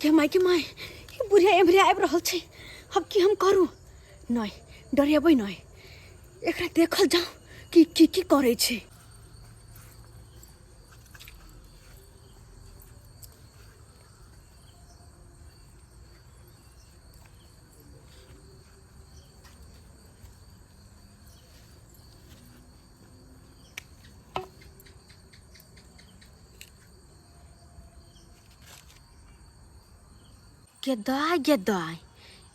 के माय के माय, ई बुढ़िया एम्हरे आबि रहल छै। अब की हम करू? नहि, डरेबै नहि, एकरा देखल जाउ कि की की करै छै। गे दाय, गे दाय,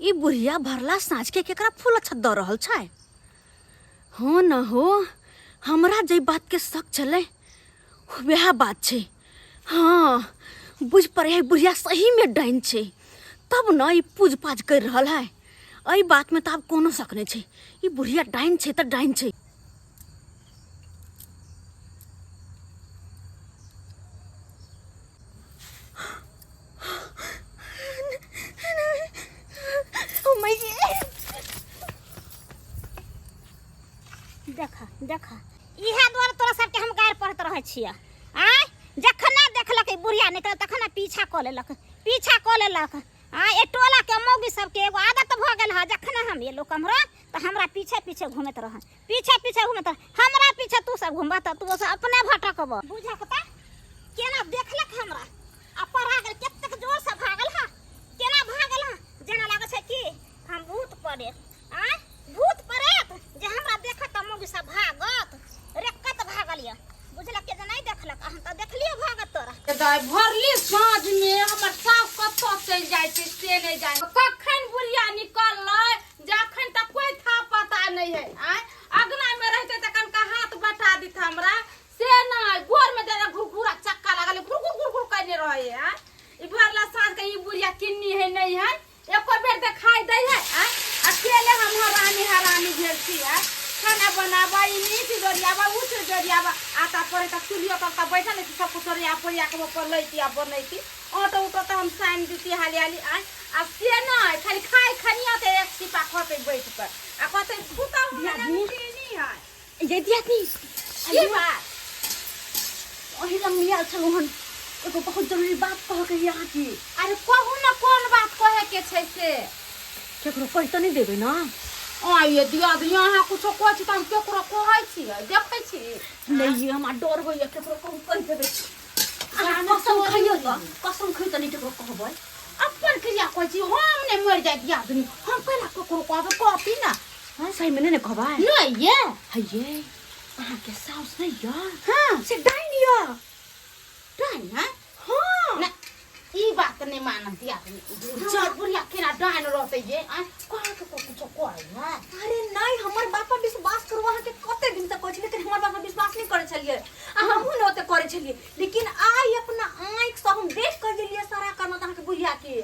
ई बुढ़िया भरला साँझ के केकरा फूल अच्छा दऽ रहल छै? हो न हो, हमरा जे बात के शक छलै वएह बात छै। हाँ, बुझ पड़े है बुढ़िया सही में डाइन छै, तब न ई पूज पाज कर रहल है। एहि बात में तऽ आब कोनो शक नहि छै, ई बुढ़िया डाइन छै तऽ डाइन छै। देख देख, इहे दुआरे तोरा सबके हम गारि पढ़ैत रहै छियै। आँय, जखने देखलक ई बुढ़िया निकलल तखने पीछा कऽ लेलक, पीछा कऽ लेलक। आँय, ए टोला के मौगी सबके एगो आदत भऽ गेल हँ, जखने हम एलहुँ कम्हरो तऽ हमरा पीछे पीछे घुमैत रहऽ, पीछे पीछे घुमैत रह। हमरा पीछे तू सब घुमबह तऽ तू सब अपने भटकबह। बुझक तऽ केना देखलक हमरा आ पड़ा गेल, कतेक जोर से भागल हँ, केना भागल हँ, जेना लागै छै कि हम भूत पड़ेत। आँय, भूत पड़ेत जे हमरा देखत तऽ मौगी सब भागत। रेकत भागल यऽ, बुझलक के जे नहि देखलक, हम तऽ देखलियो भागत तोरा। दाइ, भरली साँझ में हमर सास कतऽ चलि जाइ छै से नहि जाने। कखन बुढ़िया निकललै जखन तक कोई था पता नहीं है। आँय, अगना में रहते तऽ कनका हाथ बटा दित हमरा, से नहि गोर में जेना घुरघुरा चक्का लागल घुर घुर घुर घुर कयने रहै है। आँय, ई भरला साँझ के ई बुढ़िया किन्नी है नहीं है, एको बेर देखाई दै है? आँय, अकेले हम हरामी हरामी भेल छी। आँय, खाना बनाबा, ई नीच जोरियाबा, ऊँच जोरियाबा, आता पड़े तक चूल्हियो पर तक बैठल रहती, सब कुछ ओरिया पोरिया के ऊपर लैती आ बनैती, ऑटो उटो तऽ हम सानि देती हाली हाली। आँय, आ से नहि, खाली खाय खनिया तऽ एक छिपा खतै बैठ कऽ आ कहतै पुतहु हमरा दियादनी। चीनी है। ये दियादनी, की बात? ओहि लग मियाल छलहुँ हन, एगो बहुत जरूरी बात कह के अहाँके। अरे कहू ने, कोन बात कहे के छै से? केकरो कहि तऽ नहि देबै ने? आइए दियादनी, अहाँ कुछो कहै छी तऽ हम केकरो कहै छियै? देखै छी नहि, ये हमरा डर होइए केकरो कहू कहि देबै। अहाँ कसम खइयौ तऽ, कसम खइयौ तऽ नहि केकरो कहबै। अपन क्रिया कहै छी, हम नहि मरि जाय दियादनी, हम कैला केकरो कहबै? कहती ने। हाँ, सही में नहीं ने कहबै? नहीं ये। हइये, अहाँके साउस नहीं यऽ? हाँ। से डाइन यऽ। डाइन है? हाँ। ना, ई बात नहीं मानब दियादनी। हमर बुढ़िया केना डाइन रहतै ये? आँय, कहे के को कुछो कहै है? अरे नहीं, हमर बापा विश्वास करू, अहाँके कते दिन से कहै छी, लेकिन हमर बापा विश्वास नहीं करै छलियै आ हमहूँ ने ओते करै छलियै, लेकिन आइ अपना आँखि से हम देख के गेलियै सारा करना अहाँके बुढ़िया के,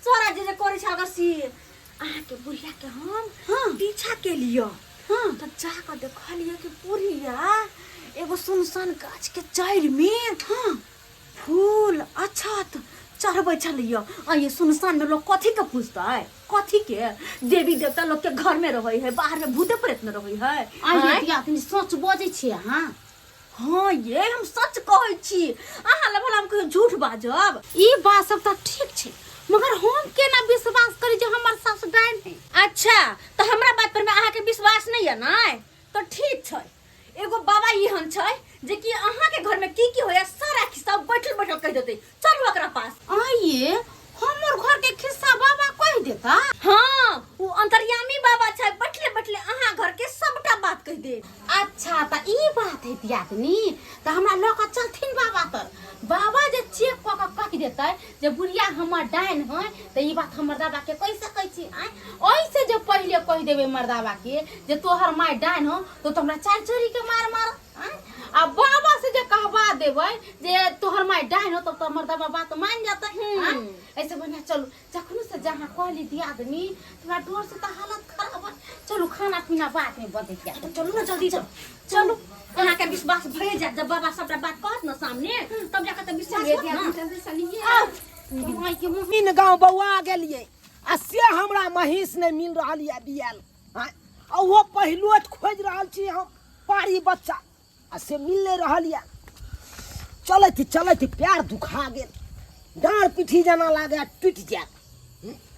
सारा जे जे करै छल से अहाँके बुढ़िया के हम पीछा के लिअ। तऽ जाकऽ देखलियै कि बुढ़िया एगो सुनसान गाछ के जड़ि में फूल अक्षत चढ़बै छलैया। आ ये सुनसान में लोग कथी के पूजतै? कथी के? देवी देवता लोग के घर में रहै है, बाहर में भूते प्रेत में रहै है। आइए आँय? दियादनी, सच बजै छियै अहाँ? हाँ ये हम सच कहै छी, अहाँ लए भला हम कहियो झूठ बाजब? ई बात सब तऽ ठीक छै, मगर हम केना विश्वास करी जे हमर सास डाइन है? अच्छा, तऽ हमरा बात पर में अहाँके विश्वास नहीं है ना? तऽ ठीक छै, एगो बाबा एहन छै जे कि अहाँके घर में की की होया सारा खिस्सा बैठल बैठल कहि देतै। चलू ओकरा पास। आइए हमर घर के खिस्सा बाबा कहि देता? हाँ, वो अंतर्यामी बाबा छै, बैठले बैठले अहाँ घर के सबटा बात कहि दे। अच्छा, तऽ ई बात है दियादनी, तऽ हमरा लऽ कऽ चलथिन बाबा तर। बाबा जे चेक कऽ कऽ कहि देतै जे बुढ़िया हमर डाइन है, तऽ ई बात हम मर्दाबा के कहि सकै छी? आँय, ओहिसे जे पहिले कहि देबै मर्दाबा के जे तोहर माय डाइन हो, तो तऽ हमरा चारि चोरी के मार मार। आँय, आ बाबा से जे कहबा देबै जे तोहर माय डाइन हो, तब तऽ मर्दाबा बात मान जेतै। आँय, ऐसे बढ़िया चलू, जखन से जहाँ कहली दियादनी तोरा डर से तऽ हालत खराब है। चलू, खाना पीना बाद में बदल जाए। तो चलू ना जल्दी, चलू चलू। अहाँके विश्वास भए जायत जब बाबा सबटा बात कहत ना सामने, तब जाकर तऽ विश्वास होत ना। आउ, माय के मुँह। तीन गाँव बौआ गेलियै आ से हमरा महींस नहि मिल रहल यऽ बियाल। आँय, आ ओहो पहिलोट खोजि रहल छी हम पारी बच्चा, आ से मिल नहि रहल यऽ। चलैत चलैत पैर दुखा गेल। डाँड़ पीठी जेना लागै टूटि जायत।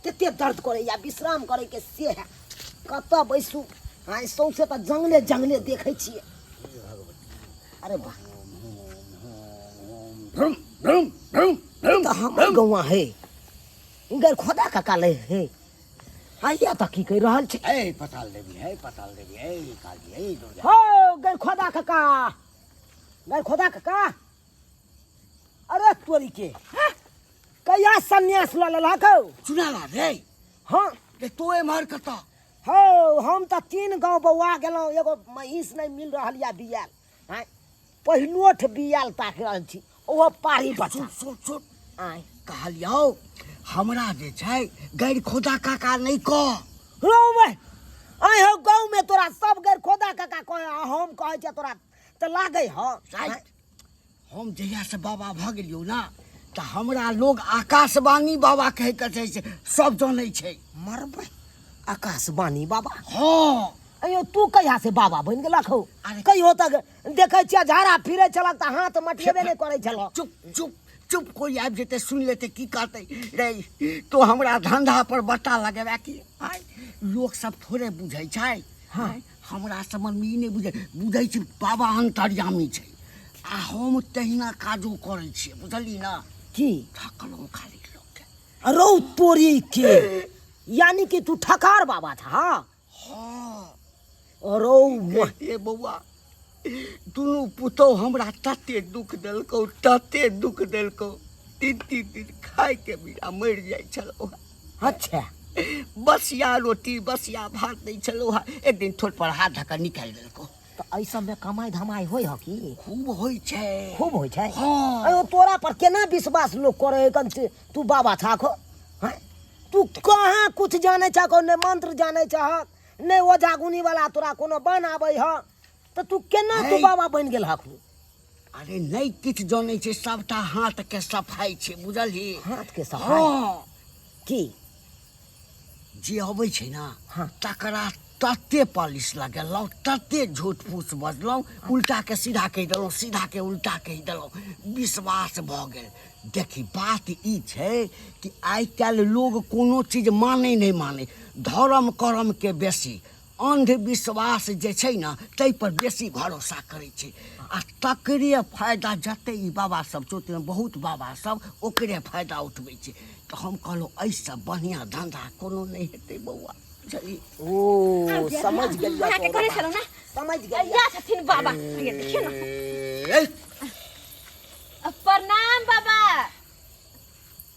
तते दर्द करैया, विश्राम करैके से है। कतऽ बैसू? आइ सौंसे तऽ जंगले जंगले देखै छियै। अरे वाह, तऽ हमर गौआ है गैर खोदा काका ले है। आइया तऽ की कहि रहल छै? ए पताल देवी है, पताल देवी है, काली है, दुर्गा। हो गैर खोदा काका, गैर खोदा काका, अरे तोरी के कहिया सन्यास लऽ लेलक हौ? चुनाला रे। हाँ। रे तो एम्हर कतऽ? हौ, हम तऽ 3 गाँव बौआ गेलहुँ, एगो महींस नहि मिल रहल यऽ बियाल। आँय, पहिलोठ बियाल ताकि रहल छी, ओहो पारी बच्चा। सुन सुन सुन। आँय। कहलियौ हमरा जे छै गैर खोदा काका नहि कह। रौ बे, आँय हौ, गाँवमे तोरा सब गैर खोदा काका कहै, आ हम कहै छियै तोरा तऽ लागै हौ। राइट। हम जहियासँ बाबा भऽ गेलियौ ने तऽ हमरा लोग आकाशवाणी बाबा कहै के छै से सब जनै छै। मरबै आकाशवाणी बाबा? हाँ। अयो तू कहिया से बाबा बनि गेलक हौ? अरे कहियो तक देखै छियै झाड़ा फिरै छलक तऽ हाथ मटियेबे नहि करै छलक। चुप चुप चुप, कोई आबि जेतै सुनि लेतै की कहतै रे। तो हमरा धंधा पर बट्टा लगेबा की? आय लोक सब थोड़े बुझै छै। हाँ। हमरा समझमे ई नहि बुझै बुझै छै बाबा अन्तर्यामी छै, आ हम तहिना काजो करै छियै, बुझली ना? की ठकलहुँ खाली लोकके। रौ तोरी के, यानी कि तू ठकार बाबा था? हाँ। हाँ। रौ ए बौआ, दुनू पुतोह हमरा तते दुख देलकौ, तते दुख देलकौ, 3-3 दिन खायके बिना मरि जाइ छलौ। अच्छा। बसिया रोटी बसिया भात दै छलौ हँ, एक दिन ठोर पर हाथ धऽ कऽ निकालि देलकौ। तऽ एहि सबमे कमाइ धमाइ होइ ह की? खूब होइ छै। खूब होइ छै? हाँ। अयो तोरा पर केना विश्वास लोक करे है कन तू बाबा छाक हो? हैं? तू कहाँ कुछ जानै छह? ने मंत्र जानै छह, ने ओझा गुनी वाला तोरा कोनो बन आबै ह, तऽ तू केना तू है। बाबा बनि गेल हक? अरे नहि किछु जानै छै, सबटा हाथ के सफाइ छै, बुझलही? हाथ के सफाइ? हाँ। की? जे अबै छै ने, हाँ। तकरा तते पालिश लगेलहुँ, तते झूठ फूस बजलहुँ, उल्टा के सीधा कहि देलहुँ, सीधा के उल्टा कहि देलहुँ, विश्वास भऽ गेल। देखी बात ई छै कि आइ काल्हि लोग कोनो चीज मानै नहि मानै, धर्म कर्म के बेसी अंधविश्वास जे छै ने ताहि पर बेसी भरोसा करै छै, आ तकरे फायदा जते ई बाबा सब छै, ओतने बहुत बाबा सब ओकरे फायदा उठबै छै। तऽ हम कहलहुँ एहिसँ बढ़िआँ धंधा कोनो नहि हेतै बौआ, बुझलियै? ओ समझ गेलियै, अहाँके कहने छलहुँ ने, समझ गेलियै। या छथिन बाबा, ये देखियौ ने। ए, प्रणाम बाबा।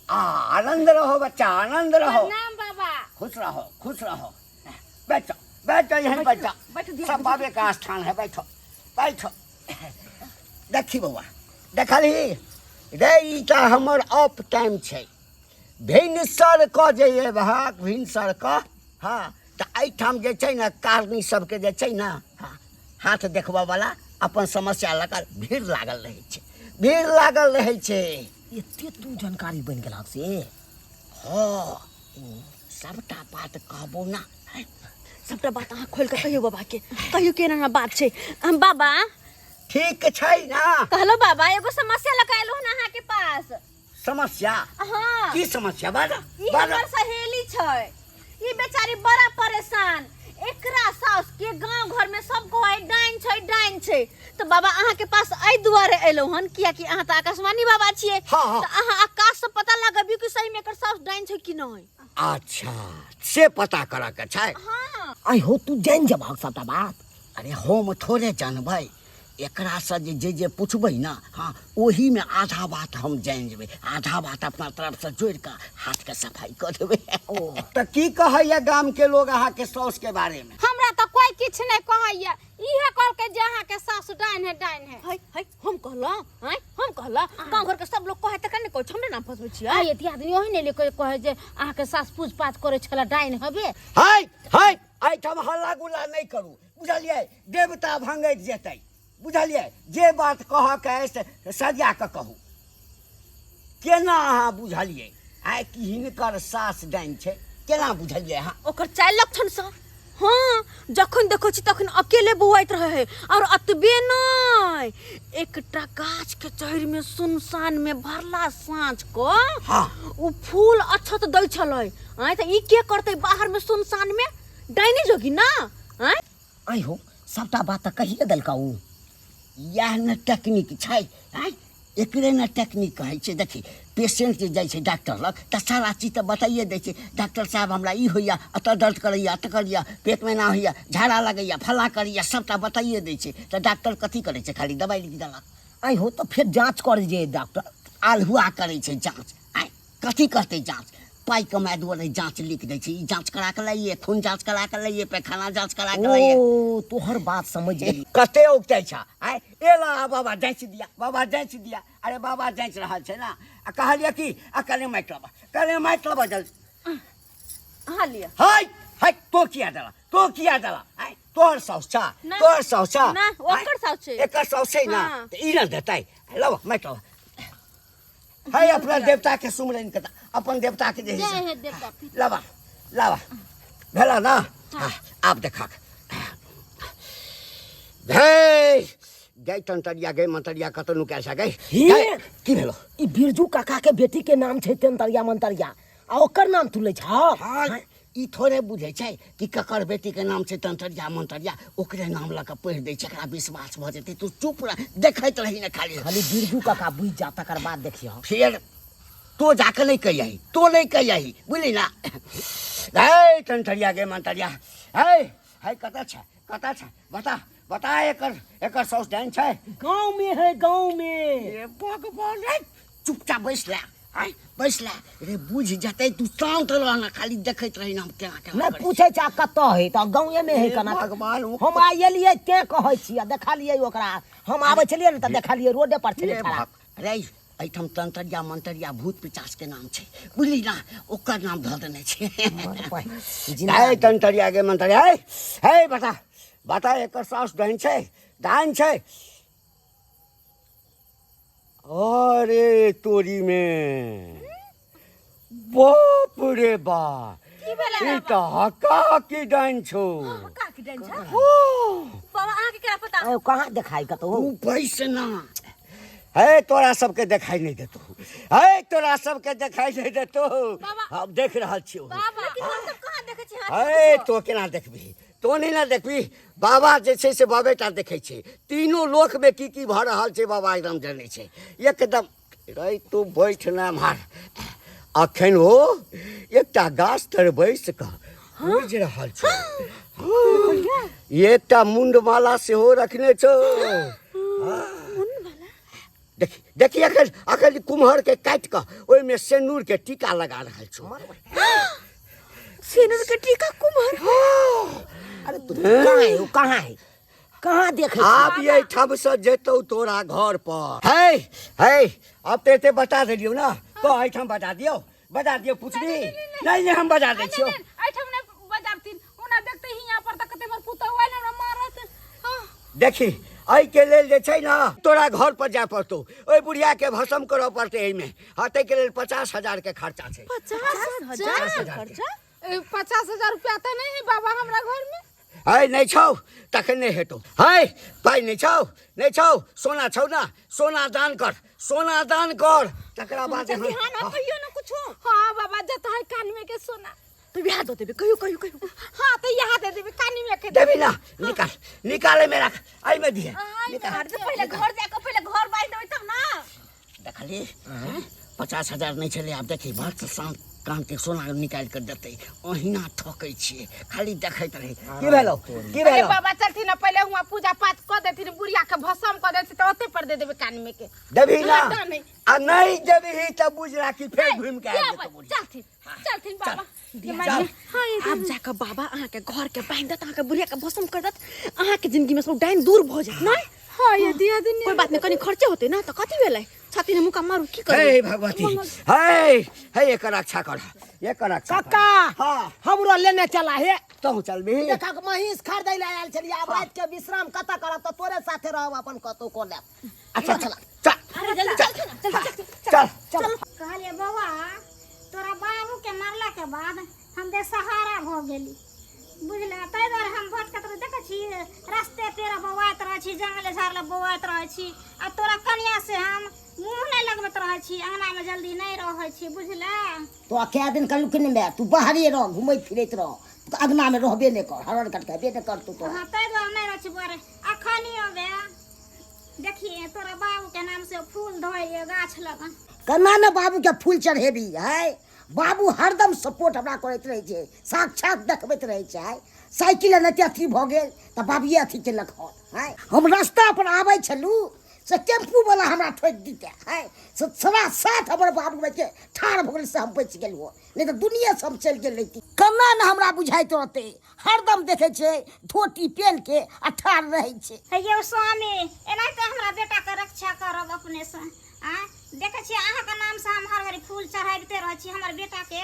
आ आनंद रहो बच्चा, आनंद रहो। प्रणाम बाबा। खुश रहो, खुश रहो। बैठो बैठो, यहीं बैठो। बैठो, ध्यान सब से। बाबे का स्थान है, बैठो बैठो। देखी बौआ, देखलही रे, ई तऽ हमर ऑफ टाइम छै। भिनसर कऽ जे एबहक, भिनसर कऽ, हाँ, तऽ एहिठाम जे छै ने कारनी सबके जे छै ने, हाँ, हाथ देखबऽ वाला अपन समस्या लऽ कऽ भीड़ लागल रहै छै, भीड़ लागल रहै छै। एते तू जानकारी बनि गेलहक से? हाँ, सबटा बात कहबो ना। सबटा बात अहाँ खोलि कऽ कहियौ बाबा के, कहियौ केना एना बात छै। हम बाबा ठीक छै ना? कहलो बाबा, एगो समस्या लऽ कऽ एलहुँ हन अहाँके पास। समस्या? हाँ। की समस्या? बाजा, ई बाजा। हमर सहेली छै, ई बेचारी बड़ा परेशान, एकरा सास के गांव घर में सब कहै डाइन छै, डाइन छै। तऽ बाबा अहाँ के पास एहि दुआरे एलहुँ हन कियाकि अहाँ तऽ आकाशवाणी बाबा छियै। हाँ, हाँ। तऽ अहाँ आकाश से पता लगबियौ कि सही में एकर सास डाइन छै कि नहि। अच्छा, से पता करऽ के छै? हाँ। आइ हो, तू जानि जेबहक सबटा बात। अरे हम थोड़े जानबै, एकरा से जे जे जे पुछबै ने, हाँ, ओहीमे आधा बात हम जानि जेबै, आधा बात अपना तरफ से जोड़ि कऽ हाथके सफाइ कऽ देबै। तऽ की कहैया गामके लोग अहाँके साउसके बारेमे? हमरा तऽ कोइ किछु नहि कहैया, इहे कहलकै जे अहाँके सासु डाइन है, डाइन है। है है, हम कहलहुँ, हैं, हम कहलहुँ, गाँव घरके सब लोग कहै तकर नहि कहै छै, हमरे नाम फसबै छियै। आ ये दियादनी ओहि नहि ले कहै जे अहाँके सास पूज पाठ करै छलै, डाइन हबे। है है, एहिठाम हल्ला गुल्ला नहि करू, बुझलियै? देवता भंगैत जेतै, बुझलियै? जे बात कहऽके अछि से सरिया कऽ कहू। केना अहाँ बुझलियै आइ कि हिनकर सास डाइन छै? केना बुझलियै अहाँ? ओकर चारि लक्षण सँ। हाँ, जखन देखै छी तखन अकेले बौआइत रहै है। और अतबे नहि, एकटा गाछ के चढ़ में सुनसान में भरला साँझ को उ फूल अक्षत दै छलै। आँय, तऽ ई के करतै बाहर में सुनसान में? डाइनी जोगी ना। आँय, आइ हो, सबटा बात तऽ कहिए देलका उ। इएह ने टेक्निक छै। आँय, एकरे ने टेक्निक कहै छै। देखी, पेशेंट जे जाइ छै डॉक्टर लग तऽ सारा चीज तऽ बताइए दै छै। डॉक्टर साहब, हमरा ई होइए, एतऽ दर्द करैए, एतऽ करैए, पेटमे एना होइए, झाड़ा लगैए, फल्लाँ करैए, सभटा बताइए दै छै। तऽ डॉक्टर कथी करै छै? खाली दबाइ लिख देलक। आइ हो, तऽ फेर जाँच करै जे डॉक्टर आल्हुआ करै छै जाँच। आँय, कथी करतै जाँच? पाइ कमाए दुआरे जाँच लिख दै छै। ई जाँच करा के लाइए, खून जाँच करा के लाइए, पैखाना जाँच करा के लाइए। ओ, तोहर बात समझ गेली। कते औगतै छ? आँय, एला बाबा जाँच दिया, बाबा जाँच दिया। अरे बाबा जाँच रहल छै ने। आ कहलियै कि आ कने माटि लेबा, कने माटि लेबा जल्दी। अहाँ लिअ। हाय हाय, तो किया देला, तो किया देला? आँय, तोहर साउस छा? ना। तोहर साउस छा? ना, ओकर साउस छै। एकर साउस छै ना? हाँ। तऽ ई ने देतै। लबा माटि लेबा। है अपना देवता के सुमरन के, अपन देवता के जे जय हे देवता। लावा लावा, भेला ना? हाँ, आब देखा गई गई तंतरिया, गई मंतरिया, कतौ नुका सा गई। हे! की भेलो? ई बिरजू काका के बेटी के नाम छै तेंतरिया मंतरिया, आ ओकर नाम तू लै छह? हाँ, ई थोड़े बुझै छै कि ककर बेटी के नाम छै तंतरिया मंतरिया, ओकरे नाम लऽ कऽ पढ़ि दै छै, एकरा विश्वास भऽ जेतै। तू चुप रह, देखैत रही ने खाली। खाली बिरजू काका बुझि जा, तकर बाद देखियह। फेर तो जाके नहीं कहियही, तो नहीं कहियही, बुझली ना? हे तंतरिया गे मंतरिया, हे हे, कतऽ छै, कतऽ छै, बता बता, एकर एकर साउस डाइन छै? गाँव में है, गाँव में। ए भगवान रे, चुपचाप बैस ले। आय बैस ले रे, बुझ जतै। तू शांत रह ना, खाली देखैत रही ना हम केना केना नहि करै छी। पूछै छै कतऽ है, तऽ गाँवे में है। हे केना भगवान, हम आइ एलियै तें कहै छियै। देखलियै ओकरा, हम आबै छलियै ने तऽ देखलियै रोडे पर छलै रे खड़ा। भग रे, एहिठाम तंतरिया मंतरिया भूत पिचास के नाम छै, बुझली ना? ओकर नाम धऽ देने छै। जिन्दा हे तंतरिया गे मंतरिया, हे हे, बता बता, एकर साउस डाइन छै, डाइन छै? अरे तोरी में, बाप रे बा, ई तऽ हक्का हक्की डाइन छौ। का की डाइन छै? हो। बाबा, अहाँके केना पता? ए, कहाँ देखाइ कतौ? तू बैस ना। हे, तोरा सबके देखाई नहीं देतो, हे तोरा सबके देखाई नहीं देतो। हम देख रहल छियौ। बाबा, लेकिन हम सब कहाँ देखै छी? हाथ हे, तो केना देखबही? तो नहीं ना देखबही। बाबा जे छै से बाबे टा देखै छै। तीनों लोकमे की की भऽ रहल छै बाबा एकदम जनै छै एकदम। रे तू बैठ ना मार। अखन ओ एकटा गाछ तर बैस कऽ बुझि रहल छै। हाँ, एकटा मुंडमाला सेहो रखने छौ। देखी देखी, अखन अखन कुम्हर के काटि कऽ ओहिमे सेनूर के टीका लगा रहल छौ। सिनुर के टीका कुम्हर? अरे तू कहाँ है, ओ कहाँ है, कहाँ देखै छी? आब एहिठाम से जेतौ तोरा घर पर। है है, अब तऽ एते बता देलियौ ना, तो एहिठाम बजा दियौ, बजा दियौ। पुछबी नहीं? नहीं, हम बजा दै छियौ। एहिठाम नहि बजाबथिन। ओना देखते ही यहाँ पर तऽ कते हमर पुतहु आयल, हमरा मारत। हाँ। देखी, एहिके लेल जे छै ने तोरा घर पर जाय पड़तौ, ओहि बुढ़िया के भस्म करऽ पड़तै एहिमे। हाँ, ताहिके लेल 50,000 के खर्चा छै। 50,000 50,000 के। खर्चा? 50,000 रुपया तऽ नहि है बाबा हमरा घर में। है नहीं छौ तखन नहीं हेतौ। है पाइ नहीं छौ, नहीं छौ? सोना छौ ना? सोना दान कर, सोना दान कर, तकरा बाद। ध्यान ना कहियो ना कुछो। हाँ बाबा, जत है कान में के सोना। तो बियाह दो देबे, कहियो कहियो कहियो। हाँ, तो यहाँ दे देबे, कान में के। देबी ना? निकाल निकाले में रख, एहिमे दिहे, निकाल। अरे तो पहिले घर जाके पहिले घर बांधि देबै तब ना। देखली, 50,000 नहि छलै। आब देखी, भक्त शांत कान के सोना निकालि कऽ देतै। ओहिना ठकै छियै, खाली देखैत रही। की भेलौ, की अरे भेलौ? बाबा, चलथिन ना, पहिले हुआ पूजा पाठ कऽ देथिन, बुढ़िया के भस्म कऽ देथिन, तऽ ओते पर दे देबे कान में के। देबही ना? ना, नहीं। आ नहीं देबही तऽ बुझ राखी, फेर घुमि कऽ आबि जेतौ बुढ़िया। चलथिन चलथिन बाबा। चल। आब जाकऽ बाबा अहाँके घर के बांधि देत, अहाँके बुढ़िया के भस्म कर देत, अहाँके जिंदगी में सब डाइन दूर भऽ जायत। नहीं? हाँ, ये दिया दिन। कोई बात नहीं, कनी खर्चे होते ना तऽ कथी भेलै? छाती में मुका मारू, की करबै? हे भगवती, हे हे, एकर रक्षा कर, एकर रक्षा कर। काका। हाँ। हमरो लेने चला हे। तहु चलबी? देखा, महींस खरीदै लए आयल छलियै। आब राति के विश्राम कतऽ करब? तऽ तोरे साथे रहब, अपन कतौ कऽ लेब। अच्छा, चल चल। अरे जल्दी चल चल चल। चल। चल। कहलिए बौआ, तोरा बाबूके मरलाके बाद हम बेसहारा भऽ गेली। बुझले ताहि दुआरे हम भटकत रहै देखै छी रस्ते पेड़ बौआइत रहै छी जंगले झाड़ले बौआइत रहै छी आ तोरा कनिया से हम मुँह नहि लगबैत रहै छी अङ्गनामे जल्दी नहि रहै छी बुझले तो कए दिन कहलू कि नहि माय तू बाहरे रह घुमैत फिरैत रह अङ्गनामे रहबे नहि कर हरर कटकेबे नहि कर तू तो हाँ ताहि दुआरे नहि रहै छी बौआ रे अखनियो बे देखिए तोरा बाबूके नाम से फूल धोइए गाछ लगन केना ने बाबूके फूल चढ़ेबी है बाबू हरदम सपोर्ट हमरा करैत रहै छै साक्षात देखबैत रहै छै साइकिल एनाहिते अथी भऽ गेल तऽ बाबूए अथी केलक हन आँय हम रास्ता पर आबै छलहुँ से टेम्पूवला हमरा ठोकि दिते आँय से सवा साथ हमर बाबू के ठाढ़ भऽ गेल से हम बचि गेलहुँ नहि तऽ दुनिएसँ हम चलि गेल रहिती केना ने हमरा बुझाइत रहतै हरदम देखै छै धोती पेन के आ ठाढ़ रहै छै हे यौ स्वामी एनाहिते हमरा बेटाके रक्षा करब अपनेसँ आँय देखै छियै अहाँके नामसँ हम हर घड़ी फूल चढ़ाबिते रहै छी हमर बेटाके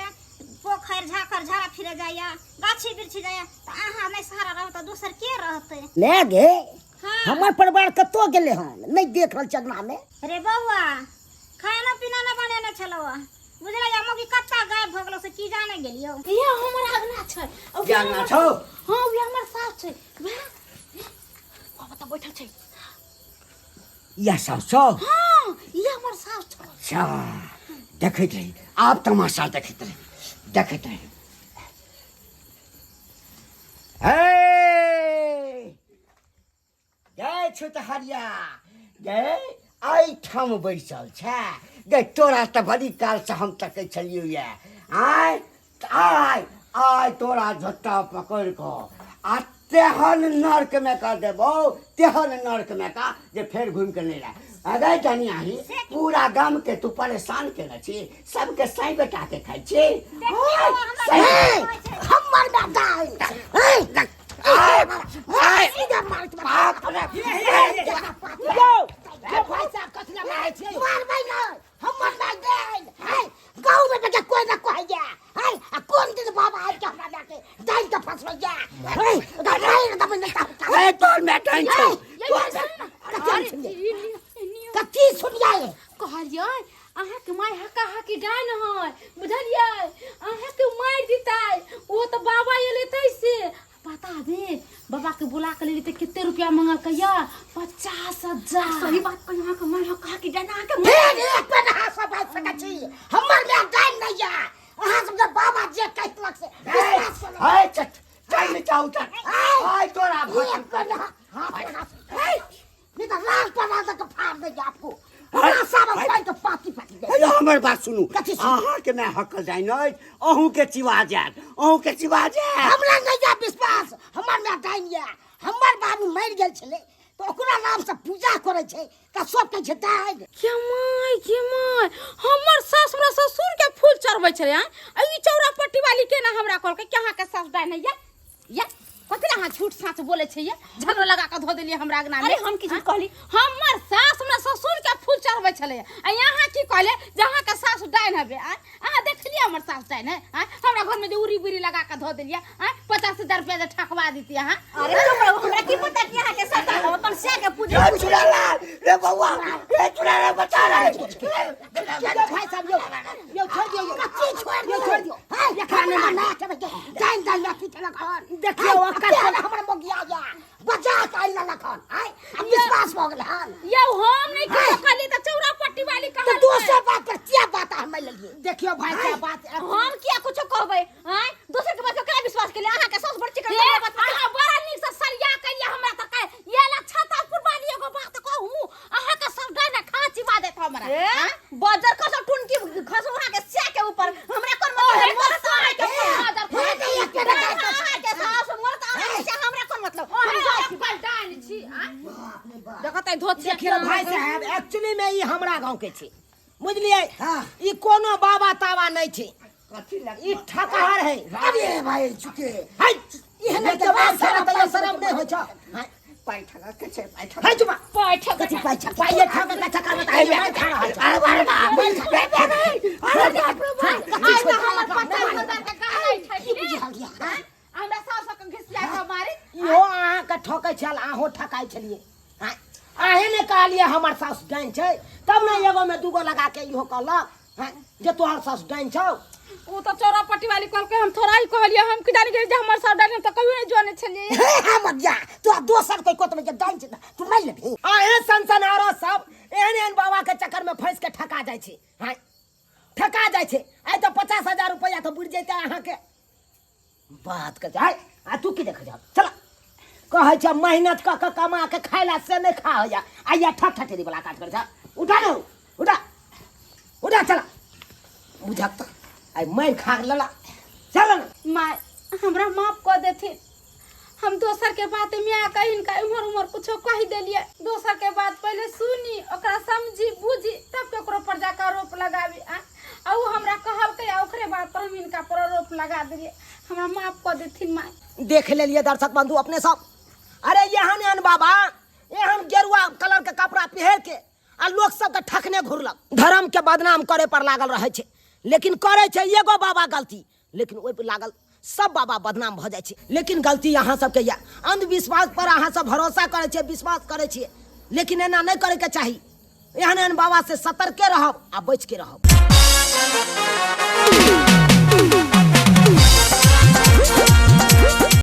पोखरि झाखरि झाड़ा फिरे जाइए गाछी बिरछी जाइए तऽ अहाँ नहि सहारा रहब तऽ दोसर के रहतै ले गे हाँ हमर परिवार कतौ गेलै हन नहि देख रहल छै अंगनामे रे बौआ खाना पीना नहि बनेने छलौ बुझलै मौगी कत्ता गायब भऽ गेलौ से की जाने गेलियौ ये हमर अगना छै आ के अङ्गना छौ? हां उहे हमर सास छै वएह बाबा तऽ बैठल छै इएह सब छौ हां ये हमर सास छै अच्छा देखैत रही आब तमाशा देखैत रही देखैत रही हे गै छुतहरिया गै एहिठाम बैसल छै गै तोरा तऽ बड़ी कालसँ हम तकै छलियौ यऽ आय आय आय तोरा झोट्टा पकड़ि कऽ आ तेहन नर्कमे कऽ देबौ तेहन नर्कमे का जे फेर घुमि कऽ नहि रह अगै डनियाही पूरा गामके तू परेशान केने छी सबके साइ बेटाके खाइ छी देखियौ, हमरा साइ- हमर बेटा है यौ यौ भाई साहब कथी लए मारै छियै मारबै नै हमर माय डाइन है गाँव में बेटा कोई ना कहैया है आ कोन दिन बाबा आबि के हमरा लए के डाइन के फंसबैया है डाइन दबै नै ए तोर माय डाइन छौ कथी सुनियै कहलियै अहाँके माय हका हकी डाइन है बुझलियै अहाँके मारि दितै ओ तऽ बाबा एलै तैसे पता बे बाबा के बुला के लेली तऽ कते रुपया मंगलकै या 50,000 सही बात कहियो अहाँके माय हका हकी डाइन अहाँके फेर एक बेर अहाँ सब बाजि सकै छी हमर माय डाइन नहि यऽ अहाँ सबके बाबा जे कहि देलक से विश्वास करू है चट चल नीचा उतर आय तोरा एक बेर अहाँ हाथ लगा सकै छी। नहीं तो लाल पर लाल तक फाड़ देंगे आपको पूरा सब पानी के पाती पाती दे हेलो हमर बात सुनू कथी सुनू? अहाँके माय हकल जाइ नहि अहूँके चिवा जायत अहूँके चिवा जायत हमरा नहीं जा विश्वास हमर माय डाइन या हमर बाबू मरि गेल छलै तऽ ओकरा नाम से पूजा करै छै तऽ सब कहै छै डाइन के माय के माय हमर सास हमरा ससुर के फूल चढ़बै छलै आँय? आ ई चौरा पट्टी वाली केना हमरा कहलकै कि अहाँके सास डाइन है या या कथी अहाँ झूठ साँच बोलै छै ये झगड़ा लगा कऽ धो देलियै हमरा अङ्गना अरे हम की झूठ कहली हमर सास हमरा ससुर के फूल चढ़बै छलै आ यहाँ की कहले जे अहाँके सास डाइन हबे आँय अहाँ देखलियै हमर सास डाइन है आँय हमरा घरमे जे उड़ी बुड़ी लगा कऽ धो देलियै आँय 50,000 रुपया जे ठकवा देती अहाँ अरे चुप रहू हमरा की पता कि अहाँके सास हम अपन सैया के पूजा रे चुड़ैला रे बौआ रे चुड़ैला बचा रे भाई साहब यौ यौ छोड़ दियौ यौ कथी छोड़ दियौ छोड़ दियौ हाय खाने में ना चबे के जान जान लथी चलक हन देखियौ ओकर हमर मोगिया या बचा के आइल ललक हन आय अब विश्वास भऽ गेल हन यौ हम नहि किछो कहलियै तऽ चौरा पट्टी वाली तऽ कहलकै दोसर बात पर किया बात हम लेलियै देखियौ भाई साहब बात हम किया कुछो कहबै आँय दोसर के बात पर केना विश्वास केलियै अहाँके सास बड़ चिकन हे, हमरा बात पर अहाँ बड़ा नीक से सरिया करियै हमरा तऽ कहे ये ला छतापुर वाली एगो बात कहू अहाँके सब डाइन खा चिबा देत हमरा ए बजर खसो टुनकी खसो अहाँके स्या के ऊपर हमरा कोन मतलब ओहे मोर तो अहाँके के हे तऽ एक बेर अहाँके सास मोर तो अहाँके स्या हमरा कोन मतलब हम जाइ छी। डाइन छी आँय? देखत है धोत देखियौ भाई साहब एक्चुअली में ई हमरा गांव के छी बुझलियै ई कोनो बाबा ताबा नहीं छी कथी लग ई ठकहर है अरे भाई चुके है एहन के बात सारा तैयो शरम नहीं होइ छ पाइ ठगा के छै पाइ ठगा है चुपा पैठक कथी पाइ छ पाइए ठग के चक्कर में तऽ मार खा रहल छ अरे बाप रे बाप अरे बाप रे बाप आइ तऽ हमर 50,000 के गहना की ठकि बुझल या हमरा सास के घिसिया के मारी इहो अहाँके ठकै छल अहूँ ठकाइ छलियै आँय, अहें ने कहलियै हमर सासु डाइन छै तब ने एगो में दूगो लगा के इहो कहलक आँय, जे तोहर सासु डाइन छौ ओ तऽ चौरा पट्टी वाली कहलकै हम थोड़ा ही कहलियै हम की जानी गेलियै जे हमर सब डाइन हम तऽ कहियो नहि जानै छलियै हे हे मदिया तू आ दोसर कोई कोत में जे डाइन छै तू मारि लेबही आ एहन सनसनारो सब एहन एहन बाबा के चक्कर में फंस के ठका जाइ छै हाय ठका जाइ छै आइ तऽ 50,000 रुपैआ तऽ बुड़ि जैते अहाँके बात कर आय आ तू की देख जा चला कहै छै मेहनत कऽ कऽ कमा के खाय ला से नहि खा होइया आइया ठक ठठेरी वाला काज कर जा उठा ने उठा उठा चला बुझक तऽ आइ मारि खा लेला चल ने माय हमरा माफ कऽ देथिन हम दोसर के बात में आके हिनका इम्हर उम्हर कुछो कहि देलियै दोसर के बात पहिले सुनी ओकरा समझी बुझी तब केकरो पर जाके आरोप लगाबी आ आ उ हमरा कहलकै आ ओकरे बात पर हम हिनका पर आरोप लगा देलियै हमरा माफ कऽ देथिन माय देख लेलिए दर्शक बंधु अपने सब अरे एहन एहन बाबा एहन गेरुआ कलर के कपड़ा पहिर के आ लोक सबके ठकने घुरलक धर्म के बदनाम करे पर लागल रहै छै लेकिन करे छै एगो बाबा गलती लेकिन ओहि पर लागल सब बाबा बदनाम भऽ जाइ छै लेकिन गलती अहाँ सबके यऽ अंधविश्वास पर अहाँ सब भरोसा करै छियै विश्वास करै छियै लेकिन एना नहि करैके चाही एहन एहन बाबा से सतर्के रहब आ बचिके रहब।